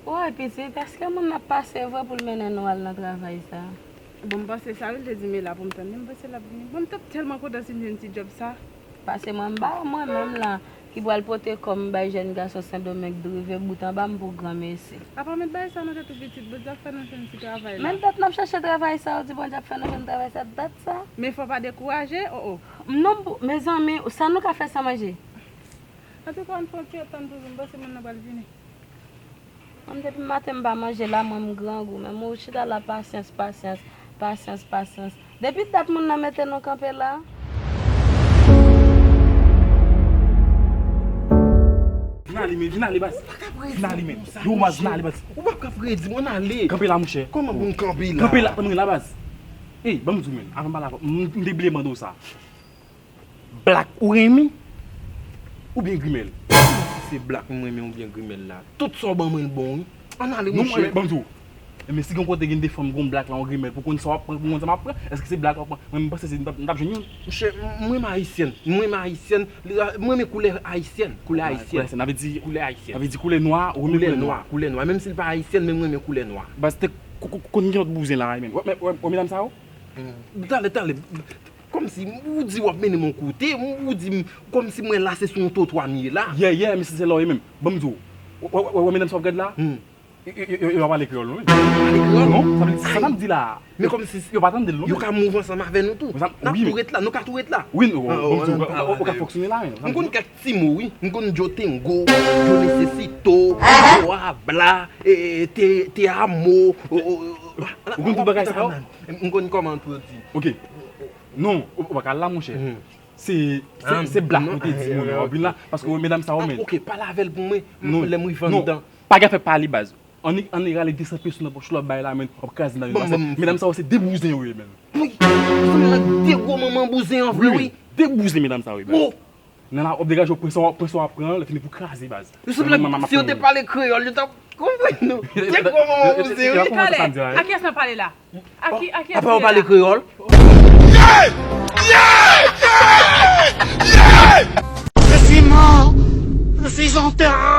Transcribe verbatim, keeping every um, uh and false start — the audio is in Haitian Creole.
Woy, pitit, èske moun nan ap pase vre pou l mennen nou al nan travay sa? Bon, m panse sa, wi, l te di m e la pou m tann li. M panse l ap vini. Bon, m t ap tèlman kontan si m jwenn ti djòb sa. Pase mwen, m ba mwen menm la, ki pral pote kò m bay jèn gason Sendomeng drive bout anba m pou granmesi. Apa met bagay sa nan tèt ou, pitit, Bondye ap fè nou jwenn ti travay la. Men dat n ap chèche travay sa, ou di Bondye ap fè nou jwenn travay sa, dat sa. Men fò pa dekouraje, o o. Non, m pou, mezanmi, sa nou ka fè san manje? Antouka, ann fè yon ti ret tann toujou, m panse moun nan pral vini. Mwen depi maten m pa manje la, mwen m grangou, men mwen chita la, pasyans, pasyans, pasyans, pasyans. Depi dat moun nan mete nou kanpe la. Vin ale, men, vin ale, baz. Vin ale, men. Yo, baz, vin ale, baz. Ou pa ka fredi, mwen ale. Kanpe la, monchè. Kòman pou m kanpe la? Kanpe la, tann mwen la, baz. Ey, ban m di w, men, avan m pale avè w, m, m te bliye mande w sa. Black ou renmen? Oubyen grimèl? Se black mwen renmen oubyen grimèl la. Tout sa w ban mwen l bon, wi. Ann ale, monchè. Non, ban m di w. Men si gen kote gen de fanm, gon black la, yon grimèl, pou konn sa w ap pran, pou konn sa m ap pran, èske se black la w ap pran? Mwen, m panse se, m t ap, m t ap jwenn youn. Monchè, m, mwen renmen ayisyèn. Mwen renmen ayisyèn. Mwen renmen koulè ayisyèn. Koulè ayisyèn. Koulè ayisyèn. Sa vle di koulè ayisyèn. Sa vle di koulè nwa, ou renmen koulè nwa. Koulè nwa. Menm si l pa ayisyèn, men mwen renmen koulè nwa. Baz, te, ko-, ko-, konn gen lòt bouzen la, men. Wè, wè, wè, medam sa yo? Talè, talè. Kòmsi ou di w ap mennen m yon kote, ou di m kòmsi mwen la se sou yon twotwa m ye la. Yeah, yeah, men se, se la w ye menm. Ban m di w, w, w, w, w, medam sa w ap gad la? Yo, yo, yo, yo pa pale kreyòl, non, men. Pale kreyòl? Non, sa vle di, sa n ap di la. Men kòmsi yo pa tande l, non, men. Yo ka move ansanm avè nou tou. N ap tou ret la, nou ka tou ret la. Wi, ou ka fonksyone la, men. M konn kèk ti mo, wi. M konn yo tengo, yo nesesito, yo abla, e, e, te, te amo, o, o, o. Ou konn tout bagay sa yo? M konn kòman pou yo di. Ok. Non, ou, ou pa ka al la, monchè. Se, se, se black ou te di moun yo ap vin la, paske medam sa yo, men. Ok, pale avè l pou mwen, lè m rive anndan. Pa gen afè pale, baz. Annik, annik rale de san peso nan pòch ou, w ap bay la, men, w ap kraze nan yo. Paske medam sa yo se de bouzen yo ye, men. Wi, sanble nan de gwo manman bouzen an vre, wi. De bouzen medam sa yo ye, men. Nan la, w ap degaje w, pran sa w ap pran, lè fini pou kraze, baz. Yo sanble si yo te pale kreyòl, yo t ap konprann nou. De gwo manman bouzen, wi. Talè, a kiyès n ap pale la? A ki, a kiyès li ye la? Apa w pale kreyòl? Je suis mort. Je suis enterré.